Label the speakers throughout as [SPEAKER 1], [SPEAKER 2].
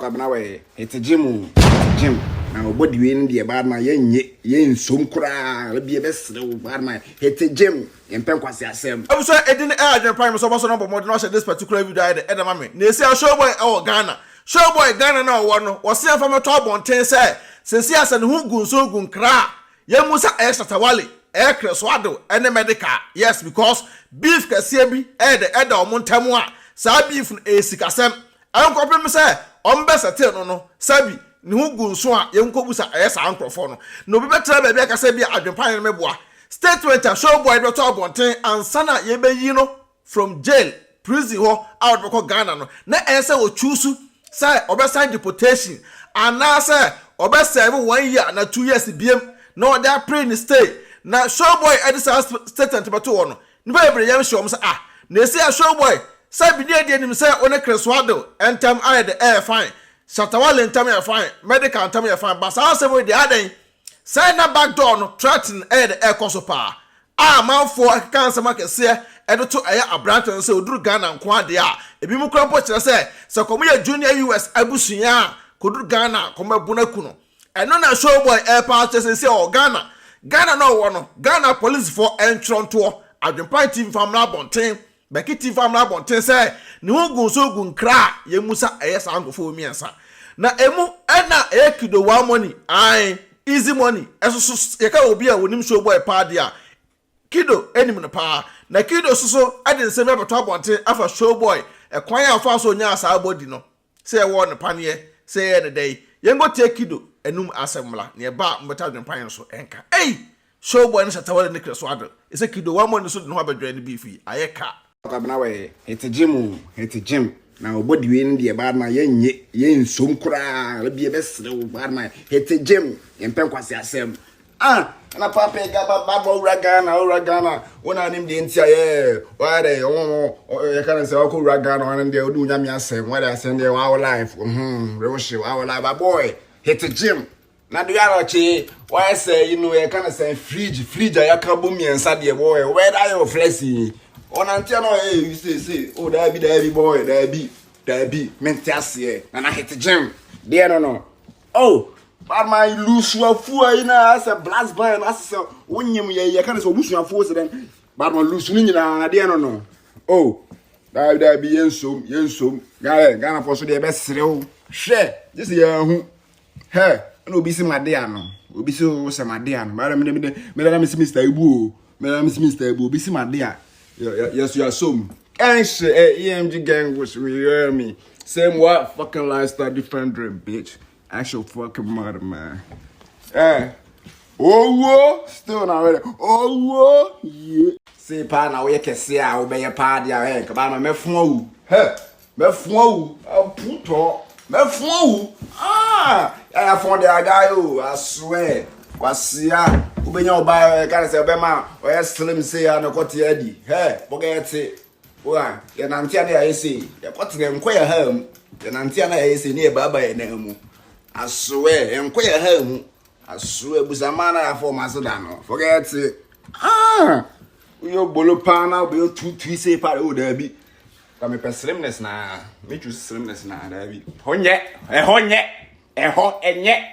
[SPEAKER 1] Kwabena wɔ hit gym o, hit gym. Na ɔbɔ di wei no deɛ bad man yɛnyɛ yɛnsom koraa ebi yɛbɛsrɛ wo bad man hit gym yɛmpɛ nkwasi asɛm.
[SPEAKER 2] Abusua edin ɛyɛ adwene pa sɛ ɔbɛsɔ na bɔ mmɔden na wahyɛ this particular video ayɛ dɛ ɛda ma me na esi a Showboy ɛwɔ Ghana. Showboy Ghana na ɔwɔ no, wɔse yɛmfa mmɛtɔ abɔnten sɛ sɛsi a sɛ ne ho gu nso gu nkra a yɛmmu sɛ ɛyɛ Shatta Wale, ɛyɛ Chris Wado ɛne Medikal. Yes, because beef kɛseɛ bi ɛyɛ dɛ ɛda wɔn ntam a saa beef no ɛyɛ sikasɛm. Ɛnkɔpem sɛ wɔn bɛ settle no no, sɛbi ne ho gu nso a yɛnkɔbu sa ɛyɛ saa nkurɔfoɔ no. Na obi bɛtena baabi aka sɛ bi a adwempa yɛn mɛboa. Statement a Showboy de bɛtɔ abɔnten ansa na yɛbɛyi no from jail, prison hɔ a wɔde bɛkɔ Ghana no, na ɛyɛ sɛ wɔchoose sɛ ɔbɛsan deportation anaasɛ ɔbɛserve 1 year na 2 years biem na ɔde apere ne stay. Na Showboy ɛde saa statement bɛto hɔ no, nipa bebree yɛn hyɛ wɔn sɛ, ah, na esi a Showboy sɛ bi ne adi anim sɛ ɔne Chris Wado ntam ayɛ de ɛyɛ fine, Shatta Wale ntam yɛ fine, Medikal ntam yɛ fine, ba saa asɛm yi deɛ adan sɛ na back door no threaten ɛyɛ de ɛkɔ so paa a amanfoɔ akeka nsɛm akɛseɛ ɛde to ɛyɛ aberante no sɛ oduru Ghana nko adeɛ a ebi mu kura mpo kyerɛ sɛ kɔm yɛ Junior US abusua a koduru Ghana kɔm ɛbo no aku no. Ɛno na Showboy ɛɛpa akyerɛ sɛ sɛ ɔwɔ Ghana, Ghana na ɔwɔ no, Ghana polisifoɔ ɛntwerɛ ntoɔ Adwempan TV fa mmra abɔnten, Bɛki TV fa mmra abɔnten sɛ ne ho gu nso gu nkra a yɛmu sa ɛyɛ saa nkurɔfoɔ mmiɛnsa na emu ɛna ɛyɛ Kido One Money ae Easy Money. Ɛso so yɛka obi a onim Showboy paa deɛ a, Kido anim no paa. Na Kido soso ɛde nsɛm abɛtɔ abɔnten afa Showboy ɛkwan a ɔfa so onyaa saa body no, sɛ ɛwɔ ne paneɛ, sɛ ɛyɛ ne dɛ. Yɛnkɔ tie Kido anum asɛm mmla na ɛba a mbɛtɔ adwempan so ɛnka ei Showboy no Shatta Wale ne Chris Wado ɛsɛ Kido One Money so de ne ho abɛdwɛn ne beef yi ayɛ ka.
[SPEAKER 1] Kwabena wɔ hit gym o, hit gym. Na ɔbɔ di wei no deɛ bad man yɛnyɛ yɛnsom koraa ebi yɛbɛsrɛ wo bad man hit gym yɛmpɛ nkwasi asɛm. Ah, na papa ga ba ba owura Ghana, owura Ghana wo na anim deɛ nti a yɛ wɔayɛ dɛ ɔwɔ yɛka no sɛ ɔkɔ wura Ghana ɔno deɛ wode Onyame asɛm wɔde asɛm deɛ wawo life real shit wawo life. But boy, hit gym na de yàrá kye wɔayɛ sɛ yi no yɛka no sɛ fridge a yɛaka bɔ mmiɛnsa deɛ boy wɔyɛ dɛ ayɛ wɔ flex yi ɔnante a na ɔyɛ yi sese o. Daabi, daabi boy, daabi, daabi, mente aseɛ na na hit gym deɛ no oh bad man lusuafoɔ yi na asɛ blast band asɛ sɛ wonyim yɛ yɛka no sɛ obusuafoɔ sɛ dɛn. Bad man lusu no nyinaa na deɛ no oh, daabi, daabi, yɛnsom yɛnsom Ghana. Ghanafoɔ so deɛ yɛbɛserew hwɛ gye sɛ yɛahu hɛ ɛna obi si made ano, obi si o sɛ made ano mɛda mɛda mɛda mɛda na mesi Mr Ibu o, mɛda na mesi Mr Ibu. Obi si made a yɛ yɛ so yɛasom gang shit. Eh, EMG gang was we hear me same what fucking lifestyle, different dream, bitch, actual fucking mother, man. Eh, oh, still not ready. Oh yeah, say paa na woyɛ kɛse a wobɛyɛ paa deɛ a ɛ nkaba ma mɛfo awu hɛ mɛfo awu aputɔ mɛfo awu. Ah, yɛayɛ fɔn de aga o. I swear, kwasia wobɛnya ɔbaa ɛka ne sɛ ɔbɛma ɔyɛ slim sei a na ɛkɔte adi hɛ bɔgɛyɛ te wa yɛnante a na yɛayɛ sei yɛkɔte na nkɔ yɛ ha mu yɛnante a na yɛayɛ sei ne yɛbaaba yɛ nan mu. I swear, yɛnkɔ yɛ ha mu. I swear, busama na yɛafɔ ɔma ase da no forget it. Ah, woyɛ bolo paa na wobɛyɛ tutui sei paa o. Daabi, ka mepɛ slimness na me choose slimness na daabi, hɔ nyɛ, ɛhɔ nyɛ, ɛhɔ ɛnyɛ,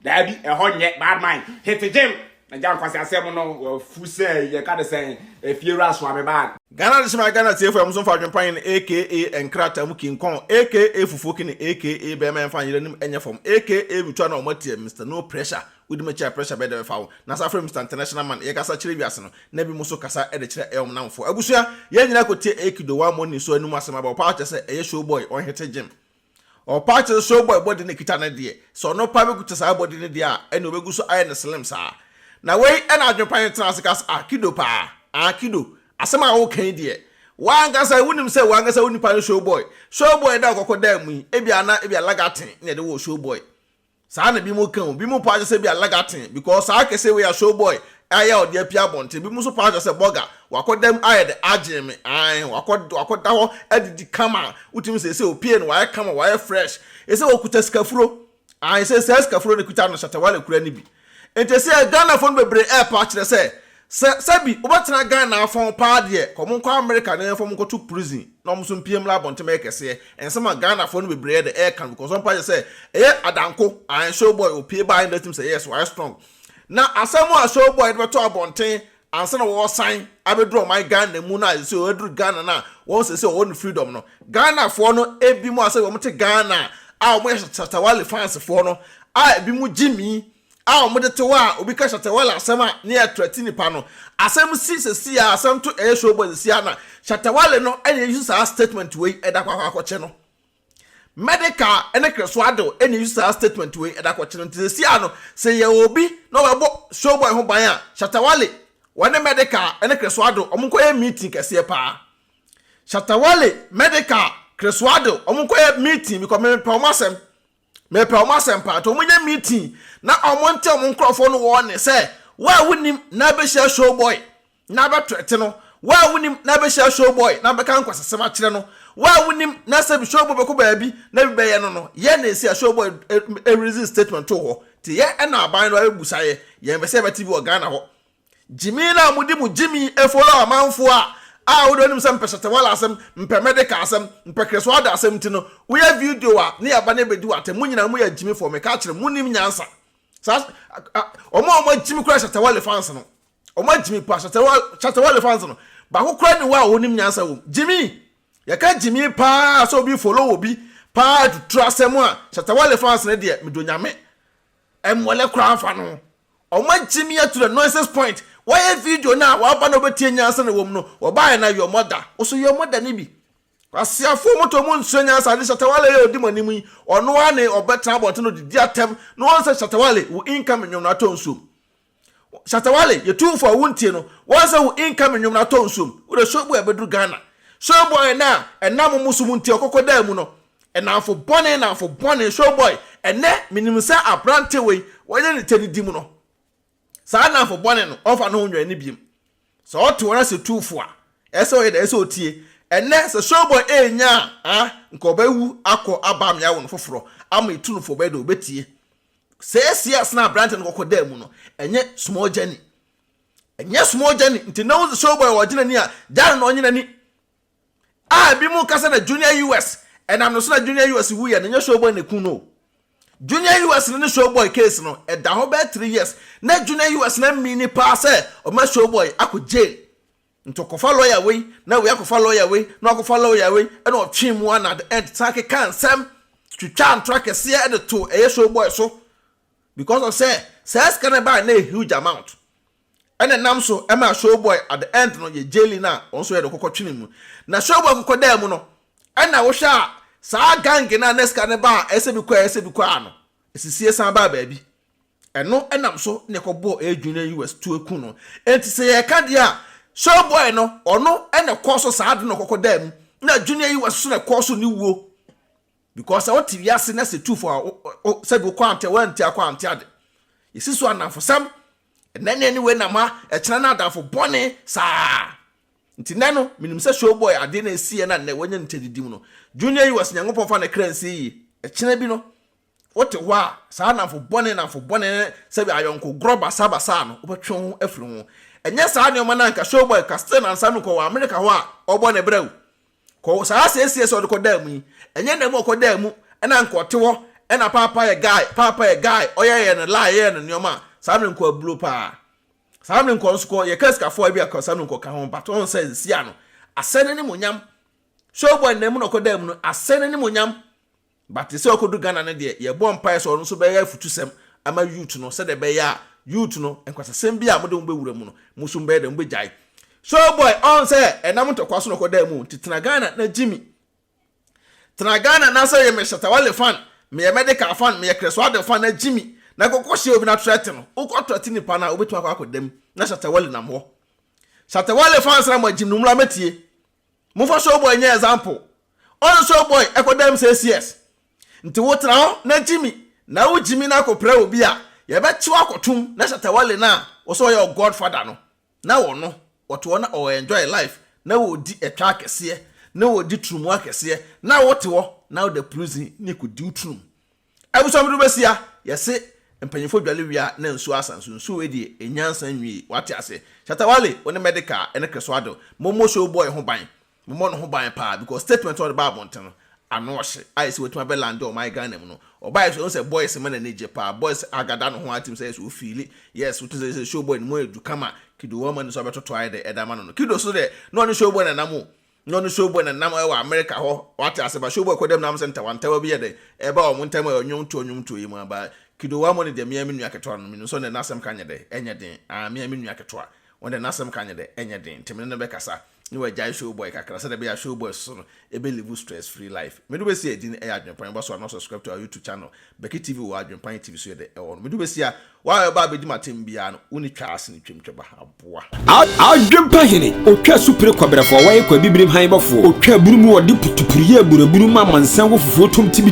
[SPEAKER 1] daabi, ɛhɔ nyɛ. Bad man hit gym na gya nkwasi asɛm no wafu sɛ yɛka de sɛn efie wura so ame bag.
[SPEAKER 2] Ghana de sɛma Ghana tiefo ɛmo so mfa adwempan no aka nkrataa mu King Kong aka fufuo kini aka bɛrima ɛmfa nyere anim ɛnyɛ fam aka mitua na ɔmo atie Mr No Pressure. Wodi m'akyi a pressure bɛyɛ dɛ bɛfa wo na sa frɛ Mr International Man. Yɛkasa kyerɛ wiase no na bi mo so kasa ɛde kyerɛ ɛyɛ ɔmo namfoɔ abusua. Yɛn nyinaa kɔtie Akido One Money so anum asɛm aba. Ɔpa akyɛ sɛ ɛyɛ Showboy ɔnhete gym. Ɔpa akyɛ sɛ Showboy body ne kita ne deɛ sɛ ɔno pa bɛkuta saa body ne deɛ a ɛne ɔbɛgu so ayɛ ne slim saa. Na wei ɛna adwempan tena ase ka sɛ, ah, Kido paa, ah, Kido, asɛm a woka yi deɛ wankasa wonim sɛ wankasa wo nipa no Showboy. Showboy da ɔkɔkɔ dan mu yi ebi ana ebi alagaten na yɛde wɔ Showboy saa na bi mu ka o. Bi mu pa akyɛ sɛ bi alagaten because saa kɛse wei a Showboy ayɛ a ɔde apia abɔnten. Bi mu nso pa akyɛ sɛ bɔga wakɔ dam ayɛ de agye me ae wakɔ wakɔ da hɔ adidi kama. Wotumi sɛ opie no wayɛ kama, wayɛ fresh, ɛsɛ wɔkuta sikafuro ae sɛ saa sikafuro no kuta no Shatta Wale kura no bi. Nti sɛ Ghanafoɔ no bebree ɛɛpa akyerɛ sɛ Sɛ sɛbi wobɛtena Ghana afɔn paa deɛ, kɔ mo nkɔ America na yɛmfa mo nkɔto prison na ɔmo nso mpie mmra abɔnten bɛyɛ kɛseɛ. Nsɛm a Ghanafoɔ no bebree yɛ dɛ ɛɛka no because ɔmo pa kyerɛ sɛ ɛyɛ adanko ae Showboy opie baeɛ no tim sɛ yes wayɛ strong. Na asɛm a Showboy de bɛtɔ abɔnten ansa na wɔresan abɛduru ɔman Ghana mu no a sɛ wɔaduru Ghana no a wɔn sɛ sɛ wɔwɔ no freedom no, Ghanafoɔ no ebi mu a sɛ wɔn te Ghana a wɔn yɛ Shatta Wale fans foɔ no a ebi mu gyimi a wɔn de te hɔ a obi ka Shatta Wale asɛm a ne yɛ threat nipa no asɛm si sɛsi a asɛm to ɛyɛ Showboy sɛsi a na Shatta Wale no ɛna eyi saa statement wei ɛda kɔ akɔ akɔkyɛ no. Medical ne Kreso Addo na eyi saa statement wei ɛda kɔkyerɛ nti sɛsi a no sɛ yɛwɔ obi na ɔbɛbɔ Showboy ho ban a Shatta Wale wɔne Medical ne Kreso Addo wɔn nkɔyɛ meeting kɛseɛ paa. Shatta Wale, Medical, Kreso Addo wɔn nkɔyɛ meeting because me mepɛ wɔn asɛm. Mepɛ wɔn asɛm paa nti wɔn nyɛ meeting na wɔn nte wɔn nkorɔfoɔ no wɔn ne sɛ wo a wonim na abɛhyia Showboy na abɛtoɛte no, wo a wonim na abɛhyia Showboy na abɛka nkwasasɛm akyerɛ no, wo a wonim na sɛbi Showboy bɛkɔ baabi na bi bɛyɛ no no, yɛ na ɛsi a Showboy release statement too hɔ. Nti yɛ ɛna aban no abɛbusa yɛ, yɛn pɛ sɛ yɛbɛte bi wɔ Ghana hɔ. Gyimii no a mode mo gyimii follow amanfoɔ a a wode wonim sɛ mpɛ Shatta Wale asɛm, mpɛ Medikal asɛm, mpɛ Chris Wada asɛm nti no, woyɛ video a ne yɛba ne yɛbɛdi wo atɛm, mo nyinaa moyɛ agyimifoɔ, meka akyerɛ mo, monnim nyansa. Saa wɔn a wɔagyimi koraa Shatta Wale fans no, Wɔn agyimi pa Shatta Wale fans no baako koraa ni hɔ a onim nyansa wom. Gyimi! Yɛka gyimi paa sɛ obi follow obi paa tuturu asɛm a Shatta Wale fans no deɛ medɔ Nyame mmɔlɛ koraa mfa no. Wɔn agyimi ato the nonsense point. Wɔyɛ video no a waba na wobɛtie nyansa na ɛwɔ mu no wɔbaeɛ na your mother wo so your mother no bi. Kwasiafoɔ moto mo nsua nyansa ade Shatta Wale yɛ odi mo anim yi ɔno ara ne ɔbɛtena abɔnten na ɔdidi atɛm na wɔn sɛ Shatta Wale wo income nnwom no atɔ nsuom. Shatta Wale, yɛtu wo fo a wontie no, wɔn sɛ wo incoming nnwom no atɔ nsuom. Wode Showboy abɛduru Ghana. Showboy no a ɛnam mo so mu nti ɔkɔkɔ daa mu no. Nnamfo bɔne, nnamfo bɔne, Showboy, ɛnnɛ menim sɛ aberante wei wɔnyɛ ne tɛ didi mu no. Saa nnamfo bɔne no, ɔmfa ne ho nwɛn ne biom. Sɛ ɔte wɔn ase tu fo a, ɛsɛ sɛ ɔyɛ dɛ, ɛsɛ sɛ ɔtie. Ɛnnɛ sɛ Showboy ɛnya a, ah, nka ɔbɛwu akɔ aba amea wo no foforɔ ama yɛtu no fo ɔbɛyɛ dɛ ɔbɛtie. Seesei a sena aberante no kɔkɔ daa mu no, ɛnyɛ small journey. Ɛnyɛ small journey. Nti na wo showboy wɔ gyina ni a, gya no na ɔnye n'ani. A ebi mu kasa na Junior US, ɛnam no so na Junior US wuyɛ no, ɛnyɛ showboy na eku no. Junior US no ne showboy case no, ɛda hɔ bɛyɛ 3 years. Na Junior US na mini paa sɛ ɔma showboy akɔ jail. Nti ɔkɔfa lawyer wei, na wei akɔfa lawyer wei, na wakɔfa lawyer wei, ɛna ɔtwe mu ana the end san keka nsɛm twitwa ntora kɛseɛ ɛde to ɛyɛ showboy so because of sɛ saa sika no baa na yɛ huge amount ɛna nam so ɛma showboy at the end no yɛ jailing a wɔn nso yɛ de kɔkɔ twene mu na showboy kɔkɔ daa mu no ɛna wohwɛ a saa gang no a na sika no ba a ɛsɛ bi kɔ a ɛsɛ bi kɔ a no esisie san baa baabi ɛno ɛnam so na ɛkɔbɔɔ ɛyɛ Junior US to eku no. Enti sɛ yɛka deɛ a Showboy no ɔno ɛna ɛkɔɔ so saa de na ɔkɔkɔ daa mu na Junior US so na ɛkɔɔ so ne wuo because sɛ wote wiase na sɛ tu fo a sɛbi wokɔ ante wɔante akɔ ante ade yɛsi so anamfosɛm ɛnɛ ne ne wei nam ha ɛkyerɛ no adamfo bɔne saa. Nti nɛ no menim sɛ Showboy adeɛ na ɛsiiɛ na nnɛ wanya ne tɛdidi mu no, Junior US Nyankopɔn fa ne kra nsie yie. Ɛkyena bi no wote hɔ a saa nnamfo bɔne nnamfo bɔne ne sɛbi ayɔnko gorɔ basabasa no wobɛtwe wo ho afiri ho. Ɛnyɛ saa nneɛma no anka Showboy ka still nansa no kɔ wɔ America hɔ a ɔbɔ ne brɛ o. Kɔ saa siesie sɛ ɔde kɔdaa mu yi ɛnyɛ nna mu ɔkɔdaa mu ɛna nka ɔte hɔ ɛna paapa yɛ guy paapa yɛ guy ɔyɛ yɛ no lie yɛ no nneɛma a saa mmerɛ nkɔ aburo paa. Saa mmerɛ nkɔ nso kɔ yɛka sikafoɔ bi a saa mmerɛ nkɔ ka ho but ɔn sɛ nsia no asɛ n'animonyam. Showboy nna mu na ɔkɔdaa mu no asɛ n'animonyam. But sɛ ɔkɔdu Ghana no deɛ yɛbɔ mpaeɛ sɛ ɔno nso bɛyɛ afutusɛm ama youth no sɛdeɛ ɛbɛyɛ a youth no nkwasasɛm bi a mode mo bɛwura mu no mo nso mobɛyɛ dɛn mobɛgyae. Showboy ɔn sɛ ɛnam ntɔkwa so na ɔkɔdaa mu nti tena Ghana na gyimi. Tena Ghana na sɛ yɛ me Shatta Wale fan, meyɛ Medikal fan, meyɛ Chris Wade fan na gyimi na kɔkɔ hyia obi na threaten no. Wokɔ threaten nipa no a wobɛtumi akɔ akɔda mu na Shatta Wale nam hɔ. Shatta Wale fans na mo agyim no mmra mɛtie. Momfa Showboy nyɛ example. Ɔne Showboy ɛkɔda mu 6 years. Nti wo tena hɔ na gyimi na wo gyimi na akɔpira obi a yɛbɛkye wo akɔtom na Shatta Wale no a wo sɛ ɔyɛ wo godfather no na ɔno ɔte hɔ na ɔ enjoy life na ɔdi ɛtwa akɛseɛ na ɔdi turumu akɛseɛ na wote hɔ na woda prison ne kɔdi wo turum. Abusua mede wobɛsia yɛse. Mpanyinfoɔ dwale wie a na nsuo asa nso nsuo wei deɛ ɛnyansa nwie wate ase. Shatta Wale wo ne Medikal ɛne Chris Wado mommɔ Showboy ho ban mommɔ ne ho ban paa because statement a ɔde ba abɔnten no ano ɔhye ayɛ sɛ watumi abɛ lande ɔman Ghana mu no ɔbaeɛ so ɛhu sɛ boys ma n'ani gye paa boys agada ne ho atim sɛ yes ofeeli yes wotu sɛ Showboy ne mu ayɛ du kama Kido wama ne so abɛtoto ayɛ dɛ ɛda ama no no Kido so deɛ na ɔne Showboy na nam o Na ɔne Showboy na nam wɔ America hɔ, wate ase, ba Showboy kɔ dɛm na sɛ ntawantawa bi yɛ dɛ ɛba wɔn ntam wɔ nnwomtoɔ nnwomtoɔ yi mu a, ba Kido Wamoni deɛ mea me nua ketewa no, menim sɛ ɔno deɛ n'asɛm ka nyɛ dɛ, ɛnyɛ den, ah, mea me nua ketewa, ɔno deɛ n'asɛm ka nyɛ dɛ, ɛnyɛ den, nti me ne no bɛkasa na wagyae Showboy kakra sɛdeɛ ɛbɛyɛ a Showboy soso no ɛbɛ live stress free life. Mede wo bɛsi a ɛdin ɛyɛ Adwenpan, bɔ so a na subscribe to our YouTube channel, Becky TV wɔ Adwenpan TV so yɛ dɛ ɛwɔ hɔ no. Mede wo bɛsi a, Wo a ɛba abɛdi m'atɛm biara no, wo ne twa ase ne twam twaba aboa.
[SPEAKER 3] Adwempa hene, otwa supire kwabrɛfo a wɔyɛ kwabibirim han bɔfoɔ, otwa abunu mu ɔde putupuru yɛ aburabunu ma amansan wɔ fufuo tom tibi.